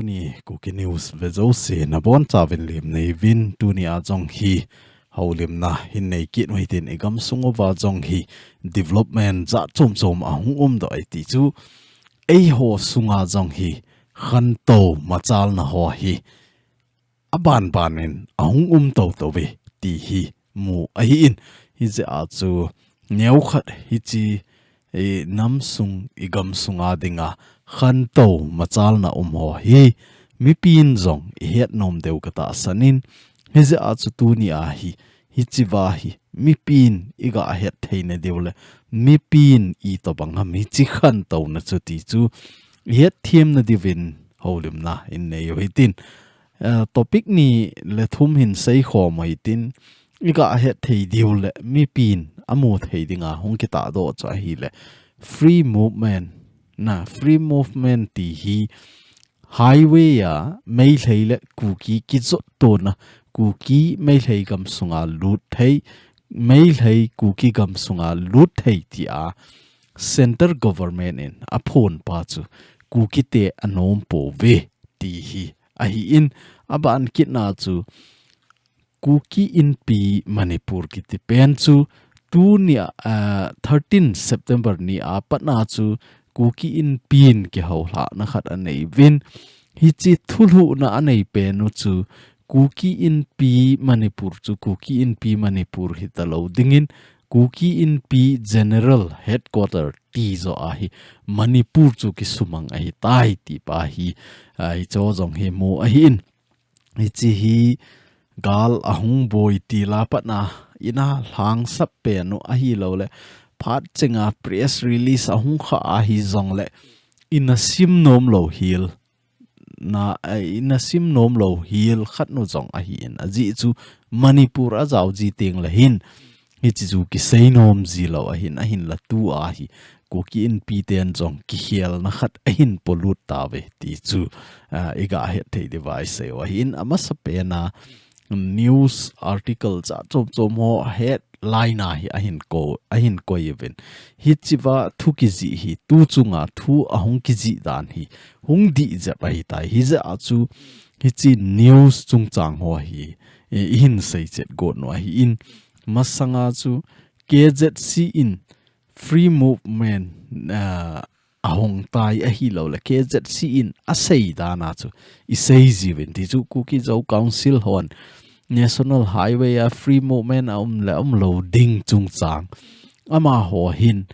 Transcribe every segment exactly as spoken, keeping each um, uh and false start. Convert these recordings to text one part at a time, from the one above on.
Tuni Kuki News ve jouse nabonchauvin lim neiuvin, tuni a jong hi houlimna hin nei kit uhitin, i gamsung uva jong hi development jat chom chom ahung umdoh e ti chu, eiho sunga jong hi khantou machalna ho hi abanbanin ahung um toutou ve ti hi mu ahin, hijeh a chu neokhat hiche, eh, namsung i gamsunga dinga khantou machalna um ho hi mipin jong i hetnom diu katahsan in, hijeh a chu tuni a hi, hichea hi mipin i gahet theina diu le mipin itobang ham hiche khantouna chu ti chu i hetthemna diuvin houlimna in nei uhitin. Eh, topic ni le thum hin seikhom uhitin, i gahet thei diu le mipin amu thei dinga hung kitahdoh chu ahile free movement. Na, free movement ti hi highway a Meitei le Kuki kijottona, Kuki Meitei gamsunga lut thei, Meitei Kuki gamsunga lut thei tia Centre Government in aphonpa chu Kukite anompouve ti hi ahin, aban kitna chu Kuki Inpi Manipur kiti pen chu tunia, ah, thirteen September ni a patna chu Kuki Inpi in kihoulhahna khat aneiuvin, hiche thulhuhna anei pen u chu Kuki Inpi Manipur chu Kuki Inpi Manipur hitalou dingin Kuki Inpi General Headquarter tijo a hi Manipur chu kisumang ahitai tipa hi, ah, hicho jong hi mu ahin. Hiche hi gal ahung boi til a patna ina lhangsap pen u ahilouleh phat chenga press release ahung kha ahi jongle ina simnom lou hel na, eh, ina simnom lou hel khat nu jong ahin, ajeh chu Manipur ajao ji tengle hin hiche chu kiseinom ji lou ahin, ahinla tua hi Kuki Inpi ten jong kikhelna khat ahin polut tauve ti chu, ah, i gahet thei diuva i sei u ahin, amasapen a news article jat chom chom ho headline a hi ahin ko, ahin koi uvin. Hichea thu kijih hi, tu chunga thu ahung kijih dan hi hung dih jep ahitai. Hijeh a chu hiche news chungchang ho hi, eh, i hin seichet got u ahin, masanga chu K Z C in free movement, ah, ahung tai ahilouleh K Z C in asei dan a chu i sei jiuvin ti chu Kuki Zo Council hon National Highway a free movement aum le aum lou ding chungchang amaho hin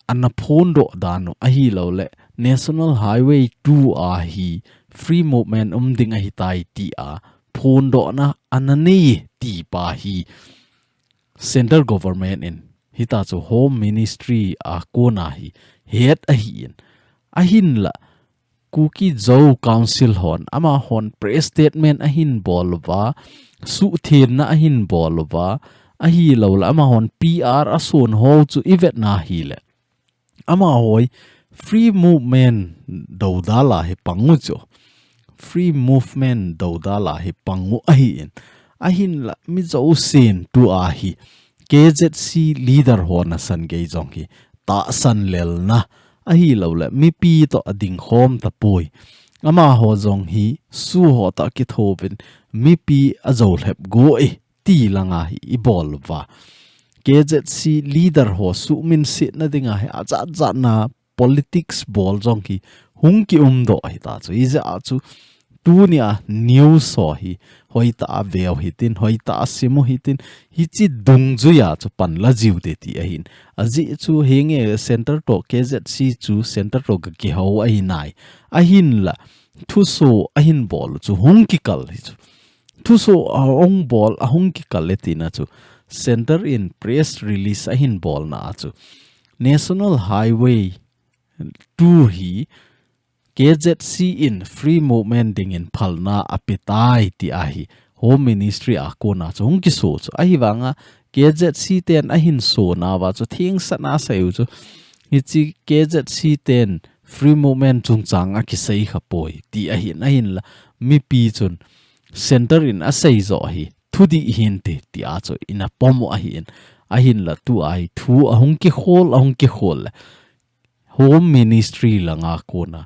ana phondoh dan u ahilouleh National Highway two a hi free movement um ding ahitai tia phondohna ana nei tipa hi Centre Government in, hita chu Home Ministry a kona hi het ahin, ahinla Kuki Zo Council hon, amahon press statement ahin bol uva, suhthenna ahin bol uva, ahilouleh amahon P R ason ho chu i vetna hile, amaho hi free movement doudal a hi pang u chu. Free movement doudal a hi pang u ahin. Ahinla mi jousen tua hi K Z C leader ho nasan gei jong hi tahsan lelna ahilouleh mipi toh ading khom tapoi. Amaho jong hi SoO ho toh kithouvin mipi ajo lhep go e ti langa hi i bol uva. K Z C leader ho suhminsetna dinga hi ajat jatna politics bol jong hi hung kiumdoh ahita chu. Hijeh a chu tunia news ho hi hoitah a veu hitin, hoitah a sim u hitin, hiche dungjuia chu pan la jiu te ti ahin. Ajeh chu hinge Centre toh K Z C chu Centre toh ka kihou ahi nai. Ahinla thuso ahin bol chu hung kikal hi chu. Thuso ahung bol, ahung kikal e tina chu Centre in press release ahin bolna a chu National Highway two hi K Z C in free movement dingin phalna apetai ti ahi Home Ministry a kona chu hung kiso chu. Ahivanga K Z C ten ahin sonauva chu thengsan a asei u chu hiche K Z C ten free movement chungchang a kisei khapoi ti ahin, ahinla mipi chun Centre in asei jo hi thudih hinte tia chu ina pom u ahin, ahinla tua hi thu ahung kikhol, ahung kikhol le Home Ministry langa kona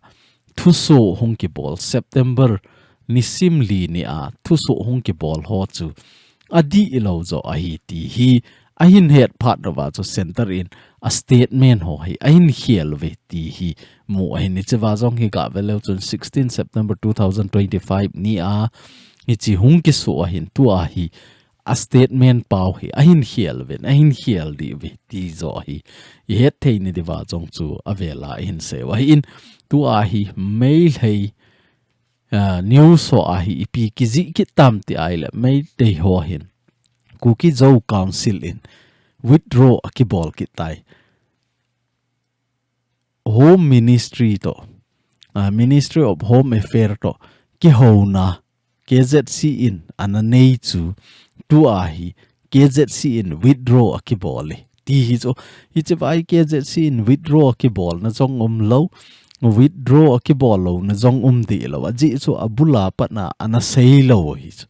thusoh hung kibol September nisim li ni a thusoh hung kibol ho chu adih lou jo ahi ti hi ahin het phat uva chu center in a statement ho hi ahin khel uve ti hi mu ahin. Hiche va jong hi gah ve leu chun sixteen September two thousand twenty-five ni a hiche hung kisoh ahin tua hi a statement pau hi ahin khel uvin, ahin khel dih uve ti jo hi i het thei na diuva jong chu avela ihin sei u ahin. Tua hi Meitei, ah, news ho a hi ipi kijih kit tam ti ahile Meitei ho hin Kuki Zo Council in withdraw akibol kit tai. Home Ministry to, ah, Ministry of Home Affairs to kihouna K Z C in ana nei chu tua hi K Z C in withdraw akibol e ti hi chu. Hiche va hi K Z C in withdraw akibol na jong um lou, withdraw akibol lou na jong um dih lou. Ajeh chu abul a pat na ana sei lou hi chu.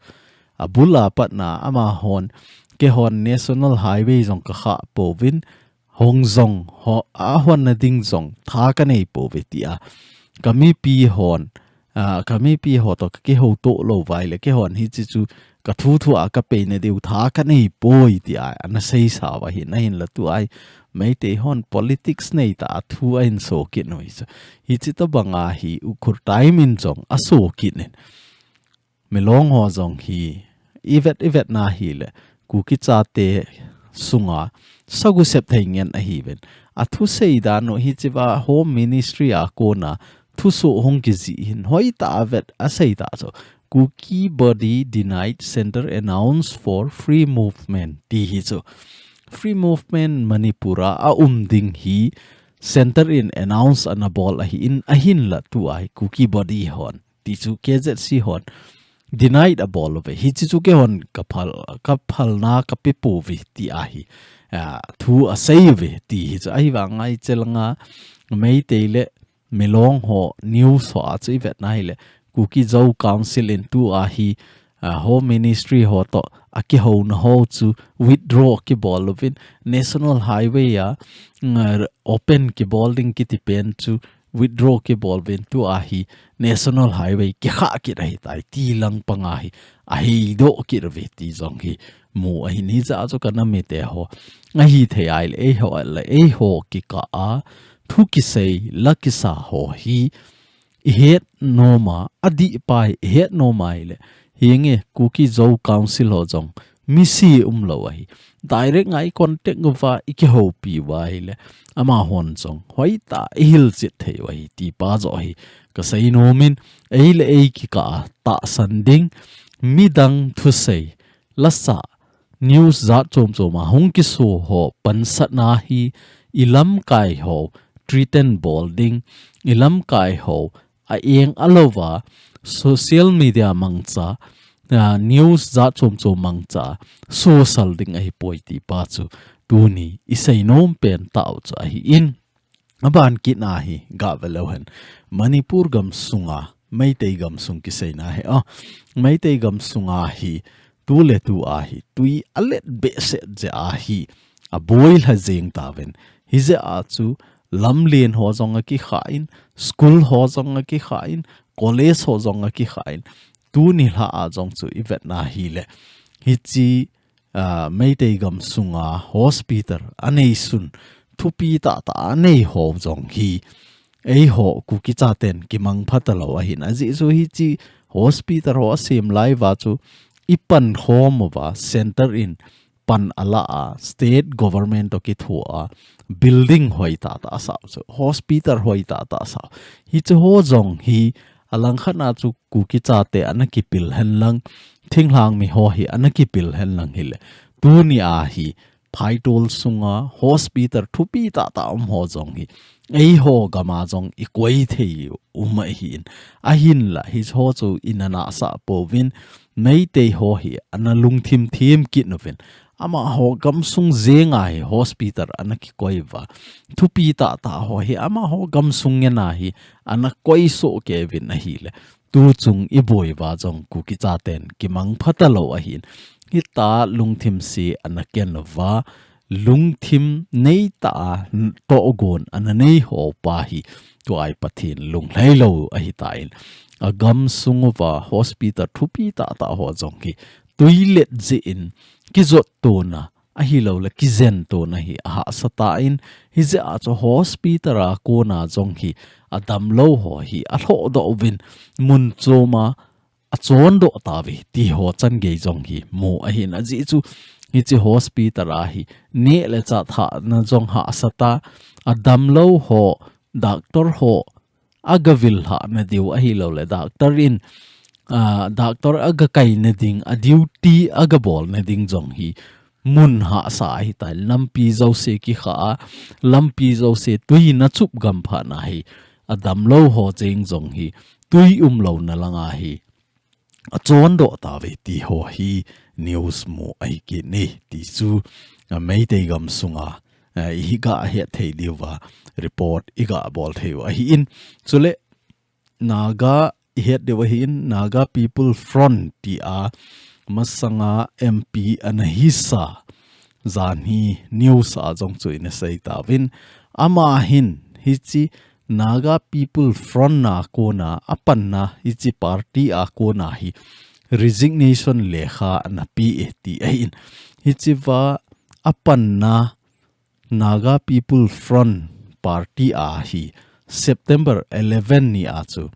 Abul a pat na amahon keihon National Highway jong ka khah pouvin, hong jong, ho, ahonna ding jong tha ka nei pouve tia ka mipi hon, ah, ka mipi ho to ka kihouto lou uva ahile, keihon hiche chu ka thu thu a ka peina diu tha ka nei poi tia ana seisa uva ahin, ahinla tua hi Meitei hon politics nei tah a thu ahin so kit u hi chu. Hiche tobang a hi Ukhrul Times in jong aso kit in. Milong ho jong hi, ivet, ivet na hile, Kuki chate sunga sagu sep thei ngen ahiuvin. Athusei dan u hiche va Home Ministry a kona thusoh hung kijih hin hoitah a vet asei tah chu. Kuki body denied center announce for free movement ti hi chu. Free movement Manipur a aum ding hi center in announce ana bol ahin, ahinla tua hi Kuki body hon ti chu K Z C hon denied abol uve. Hiche chu keihon ka phal, ka phalna ka pe pouve ti ahi, ah, thu asei uve ti hi chu. Ahivanga hiche langa Meitei le Milong ho news ho a chu ivet na hile Kuki Zo Council in tua hi, ah, Home Ministry ho to akihouna ho chu withdraw kibol uvin, National Highway a, mm, open kibol ding kiti pen chu withdraw kibol uvin tua hi National Highway kikhah kit ahitai ti lang panga hi aheidoh kit uve ti jong hi mu ahin. Hijeh a chu ka nam mite ho ahithei ahile eiho le eiho kikah a thu kisei la kisa ho hi ihet nom a, adih pa hi ihet nom a ahile, hinge Kuki Zo Council ho jong misi umlou ahi. Direct nga i contact uva i kihoupi uva ahile, amahon jong hoitah a ihilchet thei u ahi ti pa joh hi ka sei nom in, ei le ei kikah a tahsan ding, midang thusei, lasa, news jat chom chom a hung kiso ho pansatna hi i lamkai ho threaten bol ding, i lamkai ho a eng a louva social media mangcha, ah, news jat chom chom mangcha, sosal ding ahipoi ti pa chu tuni i sei nom pen tah u chu ahin. Aban kit na hi gah ve leu hen. Manipur gam sunga, Meitei gam sung kisei na hi, ah, Meitei gam sunga hi, tu le tu a hi, tui alet behseh jeh a hi, aboi lha jeng tauvin. Hijeh a chu lamlen ho jong akikhah in, school ho jong akikhah in, college ho jong akikhah in, tuni lha a jong chu ivet na hile, hiche, ah, Meitei gam sunga hospital anei sun, thupi tah tah anei ho jong hi, eiho Kuki chaten kimangpha talou ahin. Ajeh chu hiche hospital ho asem lai uva chu i pankhom uva, center in pan ala a, state government to kitho a, building hoitah tah asah u chu, hospital hoitah tah asah u. Hiche ho jong hi, alangkhat na chu Kuki chate ana kipil henlang, thinglhang mi ho hi ana kipil henlang hile, tuni a hi, phaitol sunga hospital thupi tah tah um ho jong hi, eiho gam a jong i koi thei u um ahin. Ahinla hiche ho chu i na nahsah pouvin, Meitei ho hi ana lungthim thim kit uvin. Amaho gamsung jenga hi hospital ana kikoi uva, thupi tah tah ho hi amaho gamsung ngen a hi ana koi soh kei uvin ahile, tu chung i boi uva jong Kuki chaten kimangpha talou ahin. Hitia lungthim se ana ken uva, lungthim neitah a tohgon ana nei ho pa hi tua hi Pathen lunglhai lou ahitan, agam sunguva hospital thupi tahtah ho jong hi tui let jeh in kijot tona ahilouleh kijen tona hi ahahsa tan, hijeh a chu hospital a kona jong hi adamlou ho hi alhohdoh uvin mun chom a achondoh tauve ti ho changei jong hi mu ahin, ajeh chu hiche hospital a hi neh le chah thahna jong hahsa ta, adamlou ho, doctor ho, agavil lhahna diu ahilouleh doctor in, ah, doctor agakaina ding, a duty agabolna ding jong hi mun hahsa ahitan, lampi jouse kikha a, lampi jouse tui in achup gam phat na hi, adamlou ho cheng jong hi tui umlouna langa hi achondoh tauve ti ho hi news mu ahi kit e ti chu, ah, Meitei gam sunga, ah, iga het thei diuva report iga bol thei u ahin. Chule Naga ihet diu ahin, Naga People Front tia masanga M P ana hisa janhi news a jong chu ina sei tauvin, ama hin hiche Naga People Front a kona apanna hiche party a kona hi resignation lekha ana pe e ti ahin. Hichea apanna Naga People Front Party a hi September eleven ni a chu,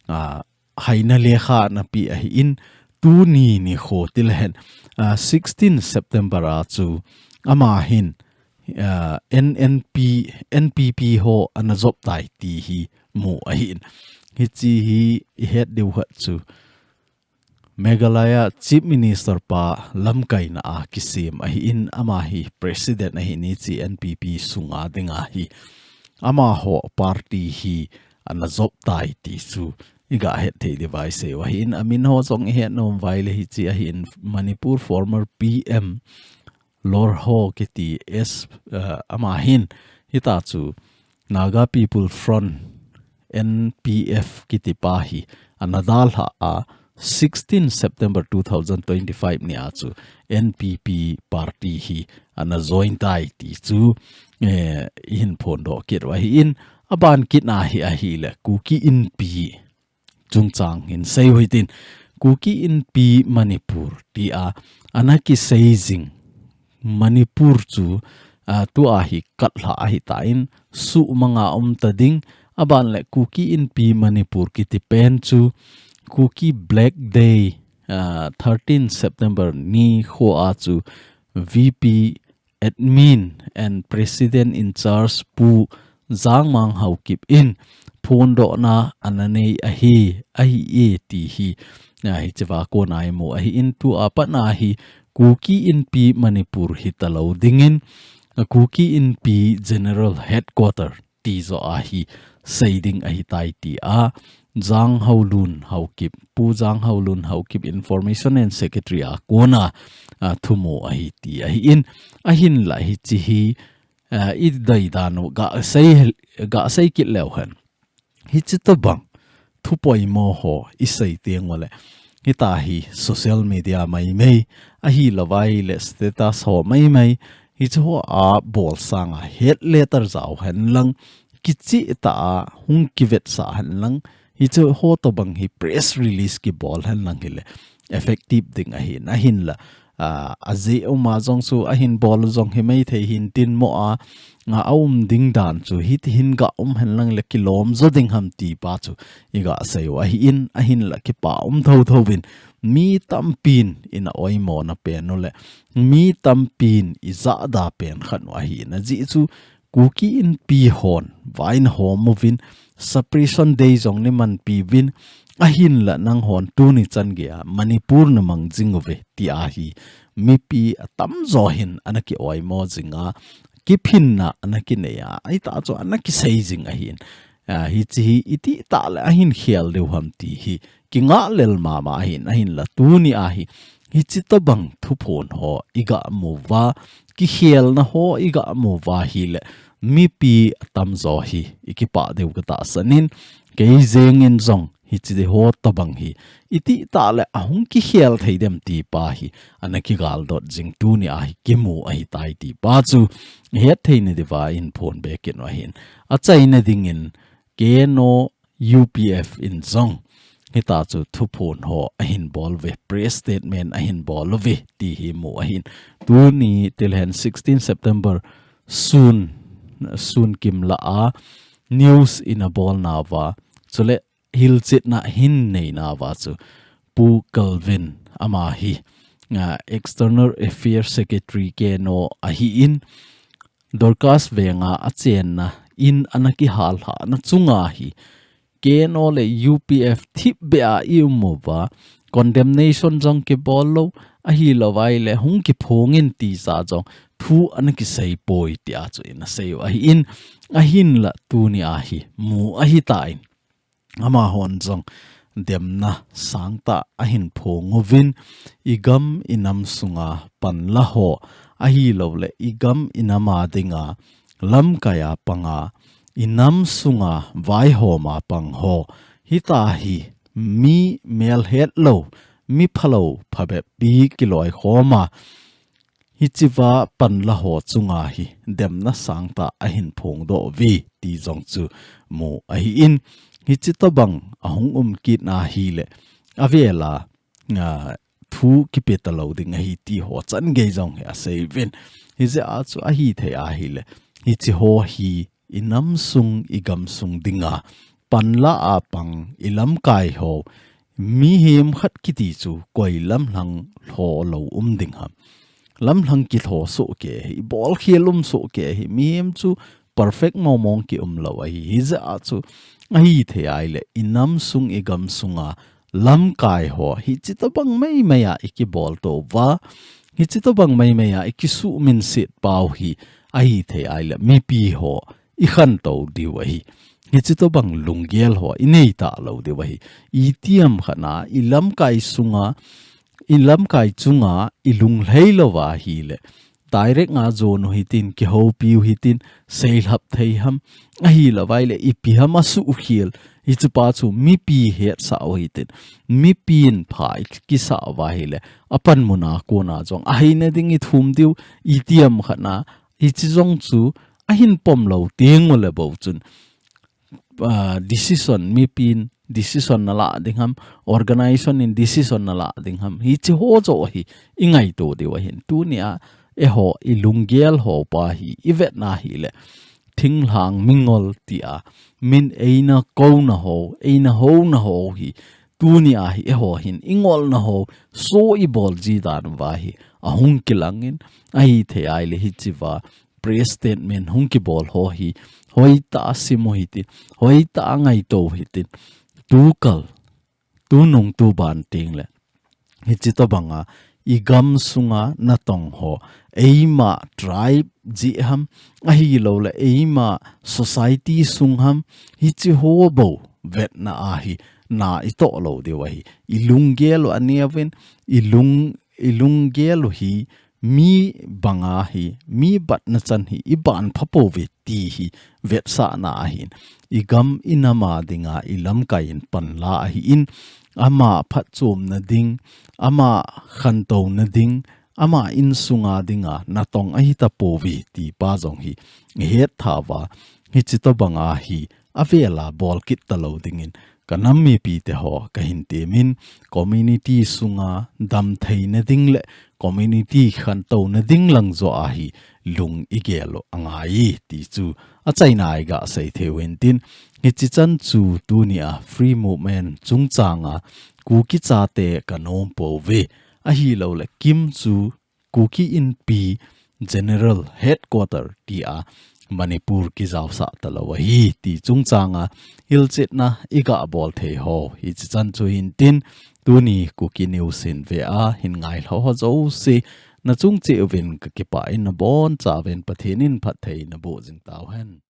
ah, haina lekha ana pe ahin, tuni nikho tilehen, ah, sixteen September a chu ama hin, ah, N N P, N P P ho ana jop tai ti hi mu ahin. Hiche hi ihet diu khat chu Meghalaya Chief Minister pa lamkaina a kisem ahin, ama hi President ahin hiche N P P sunga dinga hi. Amaho party hi ana jop tai ti chu iga het thei diuva isei u ahin, amin ho jong ihet nom uva ahile hiche ahin Manipur former P M Lorho kiti S, eh, ama hin hitia chu Naga People Front, N P F kiti pa hi ana dalha a, sixteen September two thousand twenty-five ni a chu N P P party hi ana join tai ti chu, eh, ihin phondoh kit u ahin, aban kit na hi ahile Kuki Inpi chungchang hin sei u hitin, Kuki Inpi Manipur tia ana kisei jing Manipur chu, ah, tua hi katlha ahitan, sumanga um ta ding, aban le Kuki Inpi Manipur kiti pen chu Kuki Black Day, ah, thirteen September nikho a chu V P Admin and President in Charge Pu Jangmang Haokip in phondohna ana nei ahi, ahi e ti hi, ah, hichea kona imu ahin, tua pat na hi Kuki Inpi Manipur hita lou dingin, ah, Kuki Inpi General Headquarter ti joh a hi sei ding ahitai tia Janghaolun Haokip, Pu Janghaolun Haokip Information and Secretary a kona, ah, thumu ahi ti ahin, ahinla hiche hi, ah, idei dan u gasei, gasei kit leu hen. Hiche tobang thupoimo ho isei teng uleh, hitia hi social media maimai, ahilou vai le status ho maimai, hiche ho a bol sanga head letter jao hen lang, kicheh tah a hung kivetsah hen lang, hiche ho tobang hi press release kibol hen lang hile effective ding ahin, ahinla, ah, ajeh uma jong chu ahin bol jong himai thei hintin mo a, nga aum ding dan chu hiti hin ga um hen lang le kilom jo ding ham ti pa chu iga sei u ahin, ahinla kipa um thotho vin, mi tampin ina oimo na pen uleh, mi tampin ijahda pen khat u ahin, ajeh chu Kuki Inpi hon vaihom uvin, Separation Day jong nei manpi uvin, ahinla nanghon tuni chan geiya Manipur na mang jing uve tia hi mipi atamjo hin ana kioimo jinga, kiphinna ana kinei a, ahitah chu ana kisei jing ahin. Ah, hiche hi itih tah le ahin khel diu ham ti hi kingah lel mama ahin, ahinla tuni a hi hiche tobang thuphon ho iga mu uva, kikhelna ho iga mu uva hile, mipi atamjo hi ikipah diu katahsan in, kei jeng in jong hichi ho tabang hi iti tah le ahung kikhel thei dem ti pa hi ana kigaldot jing tuni a hi kimu ahitai ti pa chu het theina diuva in phonbe kit u ahin. Achaina dingin K N O U P F in jong hita chu thuphon ho ahin bol uve, press statement ahin bol uve ti hi mu ahin. Tuni tilhen sixteen September sun, sun kim lah a news in abol nauva, chule hilchetna hin nei nauva chu Pu Kelvin ama hi, ah, External Affairs Secretary K N O ahin, Dorcas Veng a achenna in ana kihal lhahna chunga hi K N O le U P F thipbeh a i um uva, condemnation jong kibol lou, ahilou vai le hung kiphong in ti sa jong thu ana kisei poi ti a chu in asei u ahin, ahinla tuni a hi mu ahitan. Amahon jong demna sangtah ahin phong uvin, i gam i nam sunga panla ho, ahilou le i gam i nam a dinga lamkai a panga, i nam sunga vaihom a pang ho, hita hi mi melhet lou, mi phalou phabep pi kiloikhom a, hichiva panla ho chunga hi demna sangtah ahin phongdoh uve ti jong chu mu ahin, hichi tabang ahung um kit na hile, avela, ah, thu kipe talou ding ahi ti ho changei jong hi asei uvin. Hijeh a chu ahithei ahile, hichi ho hi i nam sung i gam sung dinga panla a pang i lamkai ho, mihem khat kiti chu koi lamlhang lho lou um ding ham. Lamlhang kilho soh kei hi, i bolkhel um soh kei hi, mihem chu perfect mong mong ki um lou ahi. Hijeh a chu ahithei ahile, i nam sung i gam sunga lamkai ho, hichi tabang maimai a i kibol to uva, hichi tabang maimai a i kisuhminset pau hi, ahithei ahile, mipi ho i khantou diu ahi. Hichi tabang lunggel ho i nei talou diu ahi. Itiham khat na, i lamkai sunga, i lamkai chunga i lunglhai lou ahile, direct nga jon u hitin, kihoupi u hitin, seilhap thei ham, ahilou vai le ipi ham asuhkhel, hichi pa chu mipi hetsah u hitin, mipin pha i kisah u ahile, apanmun a kona jong aheina ding i thum diu, itiham khat na, hichi jong chu ahin pom lou teng u le bou chun, ah, decision, mipin decision nalah ding ham, organization in decision nalah ding ham, hichi ho joh hi i ngaito diu ahin. Tuni a, eiho i lunggel ho pa hi i vetna hile, thinglhang mingol ti a, min eina kouna ho, eina houna ho hi, tuni a hi eiho hin i ngolna ho, so i bol ji dan uva hi ahung kilangin, ahithei ahile hichiva press statement hung kibol ho hi, hoitah a sim u hitin, hoitah a ngaito u hitin, tukal, tunung tuban teng le, hichi tabanga i gam sunga natong ho, eima tribe jeh ham, ahilou le eima society sung ham, hichi ho bou vetna a hi na i toh lou diu ahi. I lunggel u aneo vin, i lung, i lunggel u hi mi banga hi, mi batna chan hi i ban pha pouve ti hi vetsahna ahin. I gam i nam a dinga i lamkai in panla ahin, ama phatchomna ding, ama khantouna ding, ama insunga dinga natong ahi tapouve ti pa jong hi i het tha uva, hichi tabanga hi avela bol kit talou dingin ka nam mipite ho ka hin temin, community sunga damtheina ding le community khantouna ding lang joh a hi lung i gel u angai ti chu achaina a i gasei thei u hintin, hichi chan chu tuni a Free Movement chungchanga Kuki chate ka nom pouve, ahilou le KIM chu Kuki Inpi General Headquarter ti a Manipur kijaosah talou ahi ti chungchanga hilchetna i gabol thei ho hichi chan chu hintin, tuni Kuki News hin ve a hin ngailhah ho jouse na chung cheh uvin ka kipah in, na boncha uvin Pathen in phatthei naboh jing tauhen.